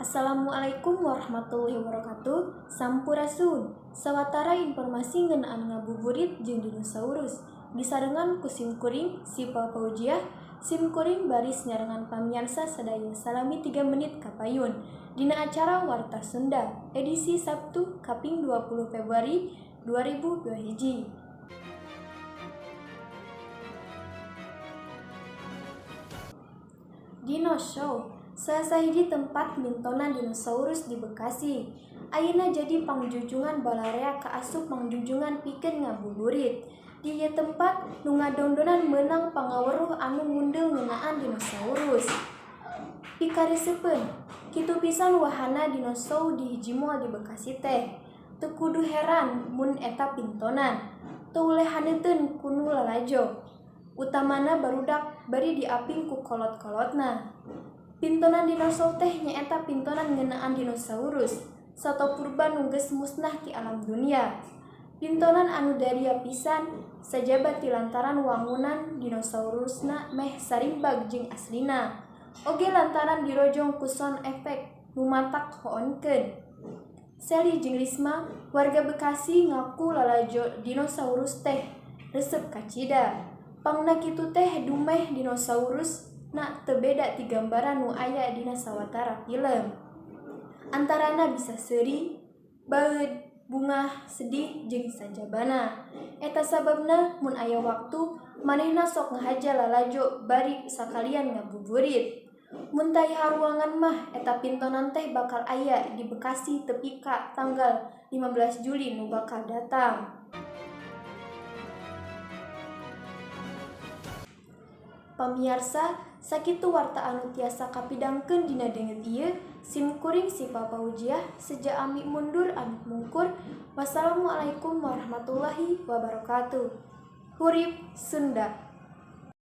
Assalamualaikum warahmatullahi wabarakatuh. Sampurasun. Sawatara informasi ngeunaan ngabuburit jeung dinosaurus. Disarengan ku sim kuring Sipa Paujiah, sim kuring baris nyarengan pamiarsa sadaya salami 3 menit kapayun. Dina acara Warta Sunda, edisi Sabtu kaping 20 Februari 2021. Dino Show, salah sahiji tempat mintonan dinosaurus di Bekasi. Ayeuna jadi pangjujungan balarea kaasup pangjujungan pikeun ngabuburit. Di ieu tempat nu ngadongdonan meunang pangaweruh anu mundeul ngeunaan dinosaurus. Pikareseupeun, kitu pisan wahana Dino Show di hiji mall di Bekasi teh. Teu kudu heran mun eta pintonan. Teu uleh haneuteun ku nu lalajo. Utamana barudak bari diaping ku kolot-kolotna. Pintonan Dino Show teh nyaeta pintonan ngeunaan dinosaurus, sato purba nu geus musnah ti alam dunia. Pintonan anu daria pisan, sajaba ti lantaran wangunan dinosaurusna meh sarimbag jeung aslina. Oge lantaran dirojong ku sound effect nu matak hoonkeun. Seli jeung Risma, warga Bekasi ngaku lalajo dinosaurus teh resep kacida. Pangna kitu teh dumeh dinosaurus na teu beda ti gambaran nu aya dina sawatara film. Antarana bisa seuri, baeud, bungah, sedih jeung sajabana. Eta sababna mun aya waktu manehna sok ngahaja lalajo bari sakalian ngabuburit. Mun taya haruangan mah eta pintonan teh bakal aya di Bekasi tepi ka tanggal 15 Juli nu bakal datang. Pamiarsa, sakitu warta anu tiasa kapidangkeun dina danget ieu, sim kuring Sipa Paujiah, seja ami mundur amit mungkur. Wassalamualaikum warahmatullahi wabarakatuh. Hurip Sunda.